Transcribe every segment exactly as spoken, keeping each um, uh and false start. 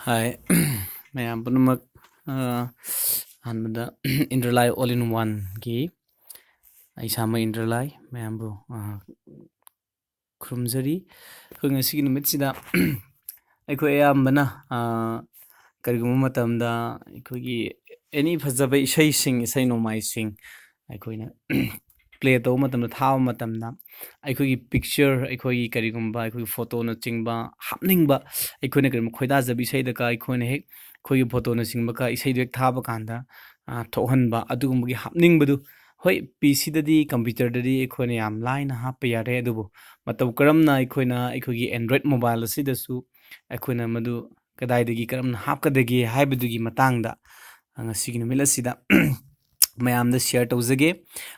ꯍꯥꯏ꯫ ꯃꯌꯥꯝ ꯄꯨꯝꯅꯃꯛ, ꯑ, ꯑꯍꯥꯟꯕꯗ Indralai All in Oneꯒꯤ ꯑꯩ ꯏꯁꯥꯃꯛ Indralai ꯃꯌꯥꯝꯕꯨ, ꯑ, ꯈꯨꯔꯨꯝꯖꯔꯤ꯫ ꯑꯩꯈꯣꯏ ꯉꯁꯤꯒꯤ ꯅꯨꯃꯤꯠꯁꯤꯗ ꯑꯩꯈꯣꯏ ꯑꯌꯥꯝꯕꯅ, ꯑ, ꯀꯔꯤꯒꯨꯝꯕ ꯃꯇꯝꯗ ꯑꯩꯈꯣꯏꯒꯤ any ꯐꯖꯕ ꯏꯁꯩꯁꯤꯡ, ꯏꯁꯩ ꯅꯣꯡꯃꯥꯏꯁꯤꯡ ꯑꯩꯈꯣꯏꯅ play ꯇꯧꯕ ꯃꯇꯝꯗ, ꯊꯥꯕ ꯃꯇꯝꯗ ꯑꯩꯈꯣꯏꯒꯤ picture, ꯑꯩꯈꯣꯏꯒꯤ ꯀꯔꯤꯒꯨꯝꯕ ꯑꯩꯈꯣꯏꯒꯤ photoꯅꯆꯤꯡꯕ ꯍꯥꯞꯅꯤꯡꯕ, ꯑꯩꯈꯣꯏꯅ ꯀꯔꯤꯒꯨꯝꯕ ꯈꯣꯏꯗꯥꯖꯕ ꯏꯁꯩꯗꯒ ꯑꯩꯈꯣꯏꯅ ꯍꯦꯛ ꯑꯩꯈꯣꯏꯒꯤ photoꯅꯆꯤꯡꯕꯒ ꯏꯁꯩꯗꯣ ꯍꯦꯛ ꯊꯥꯕ ꯀꯥꯟꯗ, ꯑ, ꯊꯣꯛꯍꯟꯕ ꯑꯗꯨꯒꯨꯝꯕꯒꯤ ꯍꯥꯞꯅꯤꯡꯕꯗꯨ, ꯍꯣꯏ, PCꯗꯗꯤ, computerꯗꯗꯤ ꯑꯩꯈꯣꯏꯅ ꯌꯥꯝ ꯂꯥꯏꯅ ꯍꯥꯞꯄ ꯌꯥꯔꯦ, ꯑꯗꯨꯕꯨ ꯃꯇꯧ ꯀꯔꯝꯅ ꯑꯩꯈꯣꯏꯅ ꯑꯩꯈꯣꯏꯒꯤ Android mobile ꯑꯁꯤꯗꯁꯨ ꯑꯩꯈꯣꯏꯅ ꯃꯗꯨ ꯀꯗꯥꯏꯗꯒꯤ ꯀꯔꯝꯅ ꯍꯥꯞꯀꯗꯒꯦ ꯍꯥꯏꯕꯗꯨꯒꯤ ꯃꯇꯥꯡꯗ, ꯑ, ꯉꯁꯤꯒꯤ ꯅꯨꯃꯤꯠ ꯑꯁꯤꯗ ꯃꯌꯥꯝꯗ share ꯇꯧꯖꯒꯦ꯫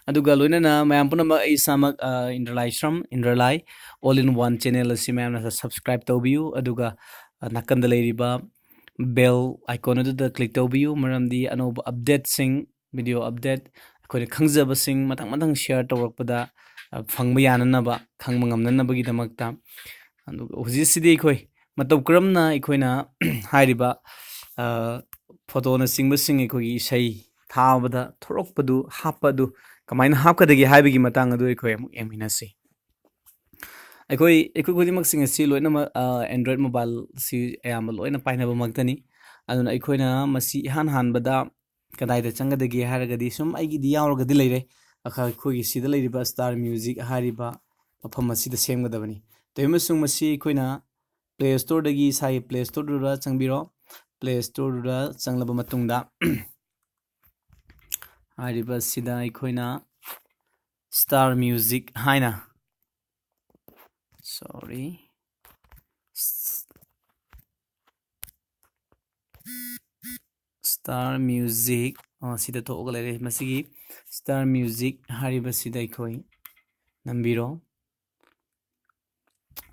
ꯑꯗꯨꯒ ꯂꯣꯏꯅꯅ ꯃꯌꯥꯝ ꯄꯨꯝꯅꯃꯛ ꯑꯩ ꯏꯁꯥꯃꯛ, ꯑ, Indralai ꯁ꯭ꯔꯝ, Indralai All in One channel ꯑꯁꯤ ꯃꯌꯥꯝꯅ subscribe ꯇꯧꯕꯤꯌꯨ꯫ ꯑꯗꯨꯒ, ꯑ, ꯅꯥꯀꯟꯗ ꯂꯩꯔꯤꯕ bell icon ꯑꯗꯨꯗ click ꯇꯧꯕꯤꯌꯨ, ꯃꯔꯝꯗꯤ ꯑꯅꯧꯕ updateꯁꯤꯡ, video update, ꯑꯩꯈꯣꯏꯅ ꯈꯪꯖꯕꯁꯤꯡ ꯃꯊꯪ ꯃꯊꯪ share ꯇꯧꯔꯛꯄꯗ, ꯑ, ꯐꯪꯕ ꯌꯥꯅꯅꯕ, ꯈꯪꯕ ꯉꯝꯅꯅꯕꯒꯤꯗꯃꯛꯇ꯫ ꯑꯗꯨꯒ ꯍꯧꯖꯤꯛꯁꯤꯗꯤ ꯑꯩꯈꯣꯏ ꯃꯇꯧ ꯀꯔꯝꯅ ꯑꯩꯈꯣꯏꯅ ꯍꯥꯏꯔꯤꯕ, ꯑ, photoꯅꯆꯤꯡꯕꯁꯤꯡ ꯑꯩꯈꯣꯏꯒꯤ ꯏꯁꯩ ꯊꯥꯕꯗ ꯊꯣꯔꯛꯄꯗꯨ, ꯍꯥꯞꯄ ꯑꯗꯨ ꯀꯃꯥꯏꯅ ꯍꯥꯞꯀꯗꯒꯦ ꯍꯥꯏꯕꯒꯤ ꯃꯇꯥꯡ ꯑꯗꯨ ꯑꯩꯈꯣꯏ ꯑꯃꯨꯛ ꯌꯦꯡꯃꯤꯟꯅꯁꯤ꯫ ꯑꯩꯈꯣꯏ, ꯑꯩꯈꯣꯏ ꯈꯨꯗꯤꯡꯃꯛꯁꯤꯡ ꯑꯁꯤ ꯂꯣꯏꯅꯃꯛ, ꯑ, Android mobileꯁꯤ ꯑꯌꯥꯝꯕ ꯂꯣꯏꯅ ꯄꯥꯏꯅꯕꯃꯛꯇꯅꯤ꯫ ꯑꯗꯨꯅ ꯑꯩꯈꯣꯏꯅ ꯃꯁꯤ ꯏꯍꯥꯟ ꯍꯥꯟꯕꯗ ꯀꯗꯥꯏꯗ ꯆꯪꯒꯗꯒꯦ ꯍꯥꯏꯔꯒꯗꯤ, ꯁꯨꯝ ꯑꯩꯒꯤꯗꯤ ꯌꯥꯎꯔꯒꯗꯤ ꯂꯩꯔꯦ, ꯑꯩꯈꯣꯏꯒꯤ ꯁꯤꯗ ꯂꯩꯔꯤꯕ Star Music ꯍꯥꯏꯔꯤꯕ ꯃꯐꯝ ꯑꯁꯤꯗ ꯁꯦꯝꯒꯗꯕꯅꯤ꯫ ꯇꯧꯏ ꯑꯃꯁꯨꯡ ꯃꯁꯤ ꯑꯩꯈꯣꯏꯅ Play Storeꯗꯒꯤ, ꯏꯁꯥꯒꯤ Play Storeꯗꯨꯗ ꯆꯪꯕꯤꯔꯣ꯫ Play Storeꯗꯨꯗ ꯆꯪꯂꯕ ꯃꯇꯨꯡꯗ, ꯍꯥꯏꯔꯤꯕ ꯑꯁꯤꯗ ꯑꯩꯈꯣꯏꯅ Star Music ꯍꯥꯏꯅ, sorry, Star Music, ꯑꯣ, ꯁꯤꯗ ꯊꯣꯛꯑꯒ ꯂꯩꯔꯦ꯫ ꯃꯁꯤꯒꯤ Star Music ꯍꯥꯏꯔꯤꯕꯁꯤꯗ ꯑꯩꯈꯣꯏ ꯅꯝꯕꯤꯔꯣ꯫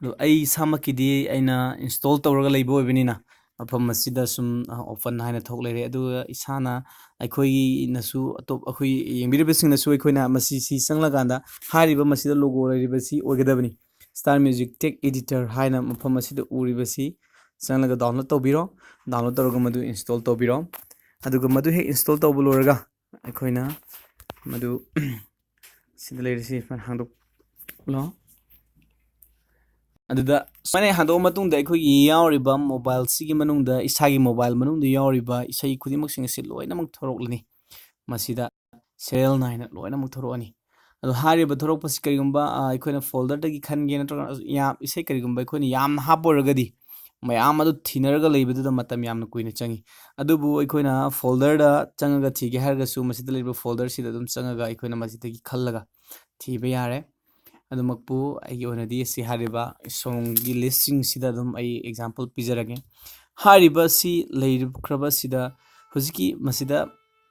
ꯑꯗꯣ ꯑꯩ ꯏꯁꯥꯃꯛꯀꯤꯗꯤ ꯑꯩꯅ install ꯇꯧꯔꯒ ꯂꯩꯕ ꯑꯣꯏꯕꯅꯤꯅ, ꯃꯐꯝ ꯑꯁꯤꯗ ꯁꯨꯝ, ꯑ, open ꯍꯥꯏꯅ ꯊꯣꯛ ꯂꯩꯔꯦ꯫ ꯑꯗꯨꯒ ꯏꯁꯥꯅ, ꯑꯩꯈꯣꯏꯅꯁꯨ ꯑꯇꯣꯞ-, ꯑꯩꯈꯣꯏ ꯌꯦꯡꯕꯤꯔꯤꯕꯁꯤꯡꯅꯁꯨ ꯑꯩꯈꯣꯏꯅ ꯃꯁꯤ, ꯁꯤ ꯆꯪꯂꯀꯥꯟꯗ ꯍꯥꯏꯔꯤꯕ ꯃꯁꯤꯗ logo ꯂꯩꯔꯤꯕꯁꯤ ꯑꯣꯏꯒꯗꯕꯅꯤ꯫ Star Music Text Editor ꯍꯥꯏꯅ ꯃꯐꯝ ꯑꯁꯤꯗ ꯎꯔꯤꯕꯁꯤ, ꯆꯪꯂꯒ download ꯇꯧꯕꯤꯔꯣ꯫ Download ꯇꯧꯔꯒ ꯃꯗꯨ install ꯇꯧꯕꯤꯔꯣ꯫ ꯑꯗꯨꯒ ꯃꯗꯨ ꯍꯦꯛ install ꯇꯧꯕ ꯂꯣꯏꯔꯒ ꯑꯩꯈꯣꯏꯅ ꯃꯗꯨ ꯁꯤꯗ ꯂꯩꯔꯤꯁꯤ ꯍꯥꯡꯗꯣꯛꯂꯣ꯫ ꯑꯗꯨꯗ ꯁꯨꯃꯥꯏꯅ ꯍꯥꯡꯗꯣꯛꯑ ꯃꯇꯨꯡꯗ ꯑꯩꯈꯣꯏꯒꯤ ꯌꯥꯎꯔꯤꯕ mobileꯁꯤꯒꯤ ꯃꯅꯨꯡꯗ, ꯏꯁꯥꯒꯤ mobile ꯃꯅꯨꯡꯗ ꯌꯥꯎꯔꯤꯕ ꯏꯁꯩ ꯈꯨꯗꯤꯡꯃꯛꯁꯤꯡ ꯑꯁꯤ ꯂꯣꯏꯅꯃꯛ ꯊꯣꯔꯛꯂꯅꯤ꯫ ꯃꯁꯤꯗ serial ꯅꯥꯏꯅ ꯂꯣꯏꯅꯃꯛ ꯊꯣꯔꯛꯑꯅꯤ꯫ ꯑꯗꯣ ꯍꯥꯏꯔꯤꯕ ꯊꯣꯔꯛꯄꯁꯤ ꯀꯔꯤꯒꯨꯝꯕ, ꯑ, ꯑꯩꯈꯣꯏꯅ folderꯗꯒꯤ ꯈꯟꯒꯦ ꯅꯠꯇ꯭ꯔꯒ ꯌꯥꯝ, ꯏꯁꯩ ꯀꯔꯤꯒꯨꯝꯕ ꯑꯩꯈꯣꯏꯅ ꯌꯥꯝꯅ ꯍꯥꯞꯄ ꯑꯣꯏꯔꯒꯗꯤ ꯃꯌꯥꯝ ꯑꯗꯨ ꯊꯤꯅꯔꯒ ꯂꯩꯕꯗꯨꯗ ꯃꯇꯝ ꯌꯥꯝꯅ ꯀꯨꯏꯅ ꯆꯪꯉꯤ꯫ ꯑꯗꯨꯕꯨ ꯑꯩꯈꯣꯏꯅ folderꯗ ꯆꯪꯉꯒ ꯊꯤꯒꯦ ꯍꯥꯏꯔꯒꯁꯨ ꯃꯁꯤꯗ ꯂꯩꯔꯤꯕ folderꯁꯤꯗ ꯑꯗꯨꯝ ꯆꯪꯉꯒ ꯑꯩꯈꯣꯏꯅ ꯃꯁꯤꯗꯒꯤ ꯈꯜꯂꯒ ꯊꯤꯕ ꯌꯥꯔꯦ꯫ ꯑꯗꯨꯃꯛꯄꯨ ꯑꯩꯒꯤ ꯑꯣꯏꯅꯗꯤ ꯁꯤ ꯍꯥꯏꯔꯤꯕ songꯒꯤ listꯁꯤꯡꯁꯤꯗ ꯑꯗꯨꯝ ꯑꯩ example ꯄꯤꯖꯔꯒꯦ꯫ ꯍꯥꯏꯔꯤꯕ ꯑꯁꯤ ꯂꯩꯈ꯭ꯔꯕꯁꯤꯗ ꯍꯧꯖꯤꯛꯀꯤ ꯃꯁꯤꯗ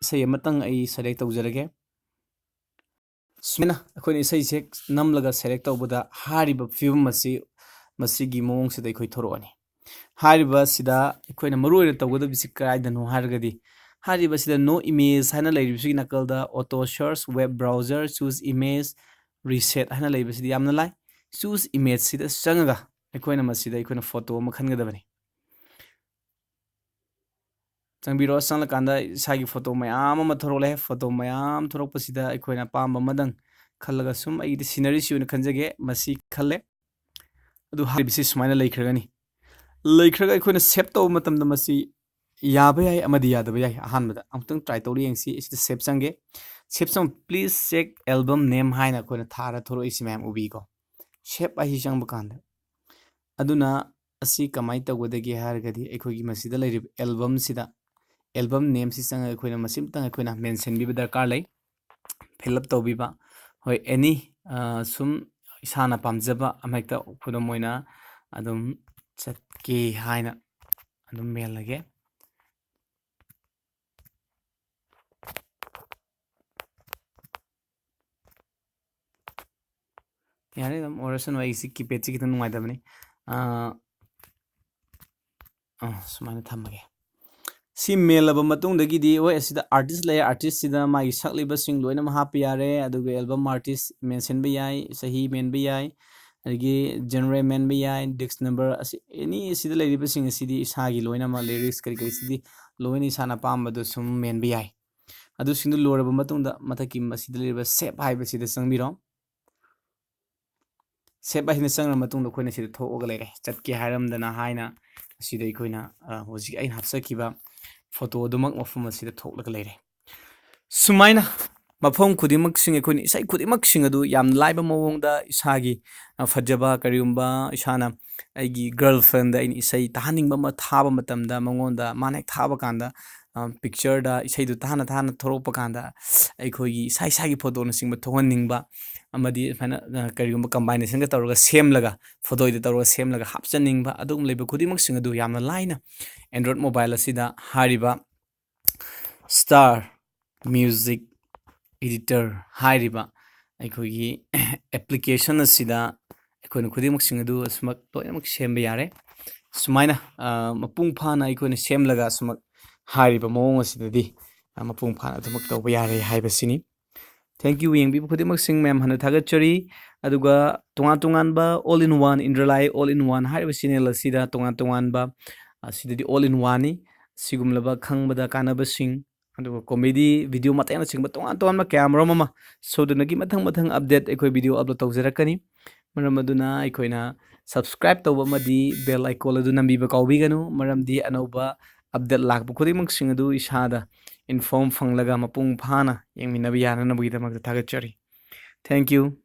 ꯏꯁꯩ ꯑꯃꯇꯪ ꯑꯩ select ꯇꯧꯖꯔꯒꯦ꯫ ꯁꯨꯃꯥꯏꯅ ꯑꯩꯈꯣꯏꯅ ꯏꯁꯩꯁꯦ ꯅꯝꯂꯒ select ꯇꯧꯕꯗ ꯍꯥꯏꯔꯤꯕ ꯐꯤꯕꯝ ꯑꯁꯤ ꯃꯁꯤꯒꯤ ꯃꯑꯣꯡꯁꯤꯗ ꯑꯩꯈꯣꯏ ꯊꯣꯔꯛꯑꯅꯤ꯫ ꯍꯥꯏꯔꯤꯕꯁꯤꯗ ꯑꯩꯈꯣꯏꯅ ꯃꯔꯨ ꯑꯣꯏꯅ ꯇꯧꯒꯗꯕꯁꯤ ꯀꯗꯥꯏꯗꯅꯣ ꯍꯥꯏꯔꯒꯗꯤ, ꯍꯥꯏꯔꯤꯕꯁꯤꯗ no image ꯍꯥꯏꯅ ꯂꯩꯔꯤꯕꯁꯤꯒꯤ ꯅꯥꯀꯜꯗ auto search, web browser, choose image, reset ꯍꯥꯏꯅ ꯂꯩꯕꯁꯤꯗꯤ ꯌꯥꯝꯅ ꯂꯥꯏ꯫ Choose imageꯁꯤꯗ ꯆꯪꯉꯒ ꯑꯩꯈꯣꯏꯅ ꯃꯁꯤꯗ ꯑꯩꯈꯣꯏꯅ photo ꯑꯃ ꯈꯟꯒꯗꯕꯅꯤ꯫ ꯆꯪꯕꯤꯔꯣ꯫ ꯆꯪꯂꯀꯥꯟꯗ ꯏꯁꯥꯒꯤ photo ꯃꯌꯥꯝ ꯑꯃ ꯊꯣꯔꯛꯂꯦ꯫ Photo ꯃꯌꯥꯝ ꯊꯣꯔꯛꯄꯁꯤꯗ ꯑꯩꯈꯣꯏꯅ ꯑꯄꯥꯝꯕ ꯑꯃꯗꯪ ꯈꯜꯂꯒ, ꯁꯨꯝ ꯑꯩꯒꯤꯗꯤ sceneryꯁꯤ ꯑꯣꯏꯅ ꯈꯟꯖꯒꯦ, ꯃꯁꯤ ꯈꯜꯂꯦ꯫ ꯑꯗꯨ ꯍꯥꯏꯔꯤꯕꯁꯤ ꯁꯨꯃꯥꯏꯅ ꯂꯩꯈ꯭ꯔꯒꯅꯤ꯫ ꯂꯩꯈ꯭ꯔꯒ ꯑꯩꯈꯣꯏꯅ save ꯇꯧꯕ ꯃꯇꯝꯗ ꯃꯁꯤ ꯌꯥꯕ ꯌꯥꯏ ꯑꯃꯗꯤ ꯌꯥꯗꯕ ꯌꯥꯏ꯫ ꯑꯍꯥꯟꯕꯗ ꯑꯃꯨꯛꯇꯪ try ꯇꯧꯔ ꯌꯦꯡꯁꯤ꯫ ꯁꯤꯗ save ꯆꯪꯒꯦ꯫ Save ꯆꯪ, "Please check album name" ꯍꯥꯏꯅ ꯑꯩꯈꯣꯏꯅ ꯊꯥꯔ ꯊꯣꯔꯛꯏꯁꯤ ꯃꯌꯥꯝ ꯎꯕꯤꯀꯣ꯫ Save ꯍꯥꯏꯁꯤ ꯆꯪꯕ ꯀꯥꯟꯗ꯫ ꯑꯗꯨꯅ ꯑꯁꯤ ꯀꯃꯥꯏꯅ ꯇꯧꯒꯗꯒꯦ ꯍꯥꯏꯔꯒꯗꯤ ꯑꯩꯈꯣꯏꯒꯤ ꯃꯁꯤꯗ ꯂꯩꯔꯤꯕ albumꯁꯤꯗ, album nameꯁꯤ ꯆꯪꯉꯒ ꯑꯩꯈꯣꯏꯅ ꯃꯁꯤ ꯑꯃꯇꯪ ꯑꯩꯈꯣꯏꯅ mentionꯕꯤꯕ ꯗꯔꯀꯥꯔ ꯂꯩ꯫ Fill up ꯇꯧꯕꯤꯕ꯫ ꯍꯣꯏ, any, ꯑ, ꯁꯨꯝ ꯏꯁꯥꯅ ꯄꯥꯝꯖꯕ ꯑꯃꯍꯦꯛꯇ, ꯈꯨꯗꯝ ꯑꯣꯏꯅ ꯑꯗꯨꯝ ꯆꯠꯀꯦ ꯍꯥꯏꯅ ꯑꯗꯨꯝ ꯃꯦꯜꯂꯒꯦ꯫ ꯌꯥꯔꯦ, ꯑꯗꯨꯝ ꯑꯣꯏꯔꯁꯅꯨ, ꯑꯩꯁꯤ keypadꯁꯤ ꯈꯤꯇꯪ ꯅꯨꯡꯉꯥꯏꯇꯕꯅꯤ꯫ ꯑ, ꯑ, ꯁꯨꯃꯥꯏꯅ ꯊꯝꯃꯒꯦ꯫ ꯁꯤ ꯃꯦꯜꯂꯕ ꯃꯇꯨꯡꯗꯒꯤꯗꯤ, ꯍꯣꯏ, ꯑꯁꯤꯗ artist ꯂꯩꯔꯦ, artistꯁꯤꯗ ꯃꯥꯒꯤ ꯁꯛꯂꯤꯕꯁꯤꯡ ꯂꯣꯏꯅꯃꯛ ꯍꯥꯞꯄ ꯌꯥꯔꯦ, ꯑꯗꯨꯒ album artist mentionꯕ ꯌꯥꯏ, ꯆꯍꯤ ꯃꯦꯟꯕ ꯌꯥꯏ, ꯑꯗꯒꯤ ꯖꯦꯅꯔꯦꯜ ꯃꯦꯟꯕ ꯌꯥꯏ, ꯗꯤꯁꯛ ꯅꯝꯕꯔ ꯑꯁꯤ ꯑꯦꯅꯤ ꯑꯁꯤꯗ ꯂꯩꯔꯤꯕꯁꯤꯡ ꯑꯁꯤꯗꯤ ꯏꯁꯥꯒꯤ ꯂꯣꯏꯅꯃꯛ, ꯂꯤꯔꯤꯛꯁ ꯀꯔꯤ ꯀꯔꯤꯁꯤꯗꯤ ꯂꯣꯏꯅ ꯏꯁꯥꯅ ꯑꯄꯥꯝꯕꯗꯣ ꯁꯨꯝ ꯃꯦꯟꯕ ꯌꯥꯏ꯫ ꯑꯗꯨꯁꯤꯡꯗꯨ ꯂꯣꯏꯔꯕ ꯃꯇꯨꯡꯗ ꯃꯊꯛꯀꯤ ꯃꯁꯤꯗ ꯂꯩꯔꯤꯕ ꯁꯦꯞ ꯍꯥꯏꯕꯁꯤꯗ ꯆꯪꯕꯤꯔꯣ꯫ ꯁꯦꯞ ꯍꯥꯏꯁꯤꯅ ꯆꯪꯉ ꯃꯇꯨꯡꯗ ꯑꯩꯈꯣꯏꯅ ꯁꯤꯗ ꯊꯣꯛꯑꯒ ꯂꯩꯔꯦ, ꯆꯠꯀꯦ ꯍꯥꯏꯔꯝꯗꯅ ꯍꯥꯏꯅ꯫ ꯑꯁꯤꯗ ꯑꯩꯈꯣꯏꯅ ꯑ, ꯍꯧꯖꯤꯛ ꯑꯩꯅ ꯍꯥꯞꯆꯈꯤꯕ ꯐꯣꯇꯣ ꯑꯗꯨꯃꯛ ꯃꯐꯝ ꯑꯁꯤꯗ ꯊꯣꯛꯂꯒ ꯂꯩꯔꯦ꯫ ꯁꯨꯃꯥꯏꯅ ꯃꯐꯝ ꯈꯨꯗꯤꯡꯃꯛꯁꯤꯡ, ꯑꯩꯈꯣꯏꯅ ꯏꯁꯩ ꯈꯨꯗꯤꯡꯃꯛꯁꯤꯡ ꯑꯗꯨ ꯌꯥꯝ ꯂꯥꯏꯕ ꯃꯑꯣꯡꯗ ꯏꯁꯥꯒꯤ ꯑ, ꯐꯖꯕ, ꯀꯔꯤꯒꯨꯝꯕ ꯏꯁꯥꯅ ꯑꯩꯒꯤ ꯒꯔꯜ ꯐ꯭ꯔꯦꯟꯗ ꯑꯩꯅ ꯏꯁꯩ ꯇꯥꯍꯟꯅꯤꯡꯕ ꯑꯃ ꯊꯥꯕ ꯃꯇꯝꯗ, ꯃꯉꯣꯟꯗ ꯃꯥꯅ ꯍꯦꯛ ꯊꯥꯕ ꯀꯥꯟꯗ, ꯑ, ꯄꯤꯛꯆꯔꯗ ꯏꯁꯩꯗꯨ ꯇꯥꯍꯟꯅ ꯇꯥꯍꯟꯅ ꯊꯣꯛꯂꯛꯄ ꯀꯥꯟꯗ ꯑꯩꯈꯣꯏꯒꯤ ꯏꯁꯥ ꯏꯁꯥꯒꯤ ꯐꯣꯇꯣꯅꯆꯤꯡꯕ ꯊꯣꯛꯍꯟꯅꯤꯡꯕ, ꯑꯃꯗꯤ ꯁꯨꯃꯥꯏꯅ ꯑ, ꯀꯔꯤꯒꯨꯝꯕ ꯀꯝꯕꯥꯏꯅꯦꯁꯟꯒ ꯇꯧꯔꯒ ꯁꯦꯝꯂꯒ, ꯐꯣꯇꯣꯗ ꯇꯧꯔꯒ ꯁꯦꯝꯂꯒ ꯍꯥꯞꯆꯟꯅꯤꯡꯕ, ꯑꯗꯨꯒꯨꯝꯕ ꯂꯩꯕ ꯈꯨꯗꯤꯡꯃꯛꯁꯤꯡ ꯑꯗꯨ ꯌꯥꯝꯅ ꯂꯥꯏꯅ ꯑꯦꯟꯗ꯭ꯔꯣꯏꯗ ꯃꯣꯕꯥꯏꯜ ꯑꯁꯤꯗ ꯍꯥꯏꯔꯤꯕ ꯁ꯭ꯇꯥꯔ ꯃ꯭ꯌꯨꯖꯤꯛ ꯏꯗꯤꯇꯔ ꯍꯥꯏꯔꯤꯕ ꯑꯩꯈꯣꯏꯒꯤ ꯑꯦꯄ꯭ꯂꯤꯀꯦꯁꯟ ꯑꯁꯤꯗ ꯑꯩꯈꯣꯏꯅ ꯈꯨꯗꯤꯡꯃꯛꯁꯤꯡ ꯑꯗꯨ ꯑꯁꯨꯃꯛ ꯂꯣꯏꯅꯃꯛ ꯁꯦꯝꯕ ꯌꯥꯔꯦ꯫ ꯁꯨꯃꯥꯏꯅ ꯑ, ꯃꯄꯨꯡ ꯐꯥꯅ ꯑꯩꯈꯣꯏꯅ ꯁꯦꯝꯂꯒ ꯑꯁꯨꯃꯛ ꯍꯥꯏꯔꯤꯕ ꯃꯑꯣꯡ ꯑꯁꯤꯗꯗꯤ ꯑ, ꯃꯄꯨꯡ ꯐꯥꯅ ꯑꯗꯨꯃꯛ ꯇꯧꯕ ꯌꯥꯔꯦ ꯍꯥꯏꯕꯁꯤꯅꯤ꯫ Thank you, ꯌꯦꯡꯕꯤꯕ ꯈꯨꯗꯤꯡꯃꯛꯁꯤꯡ ꯃꯌꯥꯝ ꯍꯟꯅ ꯊꯥꯒꯠꯆꯔꯤ꯫ ꯑꯗꯨꯒ ꯇꯣꯉꯥꯟ ꯇꯣꯉꯥꯟꯕ All in One, ꯏꯟꯗ꯭ꯔꯂꯥꯏ All in One ꯍꯥꯏꯔꯤꯕ ꯆꯦꯅꯦꯜ ꯑꯁꯤꯗ ꯇꯣꯉꯥꯟ ꯇꯣꯉꯥꯟꯕ, ꯑꯁꯤꯗꯗꯤ All in Oneꯅꯤ, ꯁꯤꯒꯨꯝꯂꯕ ꯈꯪꯕꯗ ꯀꯥꯟꯅꯕꯁꯤꯡ, ꯑꯗꯨꯒ ꯀꯣꯃꯦꯗꯤ ꯚꯤꯗꯤꯑꯣ ꯃꯇꯦꯛꯅꯆꯤꯡꯕ ꯇꯣꯉꯥꯟ ꯇꯣꯉꯥꯟꯕ ꯀꯌꯥ ꯃꯔꯨꯝ ꯑꯃ ꯁꯣꯏꯗꯅꯒꯤ ꯃꯊꯪ ꯃꯊꯪ ꯑꯞꯗꯦꯠ ꯑꯩꯈꯣꯏ ꯚꯤꯗꯤꯑꯣ ꯑꯞꯂꯣꯗ ꯇꯧꯖꯔꯛꯀꯅꯤ꯫ ꯃꯔꯝ ꯑꯗꯨꯅ ꯑꯩꯈꯣꯏꯅ ꯁꯕꯁꯀ꯭ꯔꯥꯏꯕ ꯇꯧꯕ ꯑꯃꯗꯤ ꯕꯦꯜ ꯑꯥꯏꯀꯣꯟ ꯑꯗꯨ ꯅꯝꯕꯤꯕ ꯀꯥꯎꯕꯤꯒꯅꯨ, ꯃꯔꯝꯗꯤ ꯑꯅꯧꯕ ꯑꯞꯗꯦꯠ ꯂꯥꯛꯄ ꯈꯨꯗꯤꯡꯃꯛꯁꯤꯡ ꯑꯗꯨ ꯏꯁꯥꯗ ꯏꯟꯐꯣꯔꯝ ꯐꯪꯂꯒ ꯃꯄꯨꯡ ꯐꯥꯅ ꯌꯦꯡꯃꯤꯟꯅꯕ ꯌꯥꯅꯅꯕꯒꯤꯗꯃꯛꯇ ꯊꯥꯒꯠꯆꯔꯤ꯫ Thank you꯫